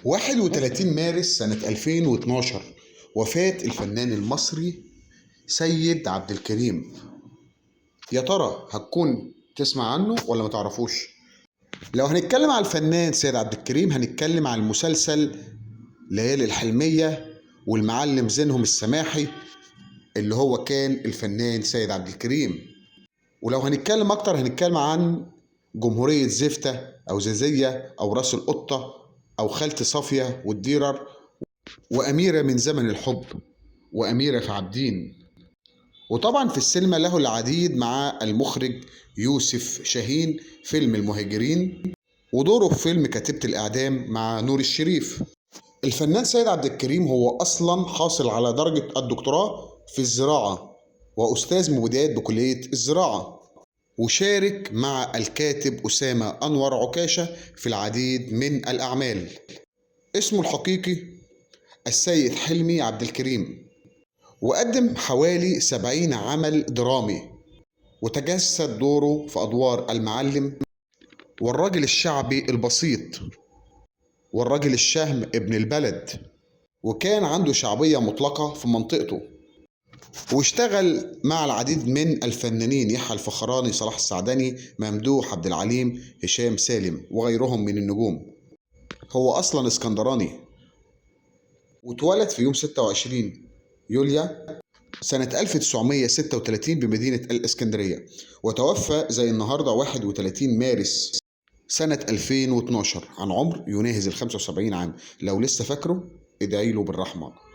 31 مارس سنة 2012 وفاة الفنان المصري سيد عبد الكريم. يا ترى هتكون تسمع عنه ولا ما تعرفوش؟ لو هنتكلم على الفنان سيد عبد الكريم هنتكلم عن المسلسل ليالي الحلمية والمعلم زينهم السماحي اللي هو كان الفنان سيد عبد الكريم. ولو هنتكلم أكتر هنتكلم عن جمهورية زفتة أو زازية أو راس القطة أو خالتي صافية والديرر وأميرة من زمن الحب وأميرة في عابدين. وطبعا في السينما له العديد مع المخرج يوسف شاهين فيلم المهاجرين، ودوره في فيلم كتيبة الإعدام مع نور الشريف. الفنان سيد عبد الكريم هو أصلا حاصل على درجة الدكتوراه في الزراعة وأستاذ مبيدات بكلية الزراعة، وشارك مع الكاتب أسامة أنور عكاشة في العديد من الأعمال. اسمه الحقيقي السيد حلمي عبد الكريم، وقدم حوالي 70 عمل درامي، وتجسد دوره في أدوار المعلم والراجل الشعبي البسيط والراجل الشهم ابن البلد، وكان عنده شعبية مطلقة في منطقته. واشتغل مع العديد من الفنانين يحيى الفخراني، صلاح السعدني، ممدوح عبد العليم، هشام سالم وغيرهم من النجوم. هو أصلا اسكندراني، واتولد في يوم 26 يوليو سنة 1936 بمدينة الإسكندرية، وتوفى زي النهاردة 31 مارس سنة 2012 عن عمر يناهز ال 75 عام. لو لسه فاكره ادعي له بالرحمة.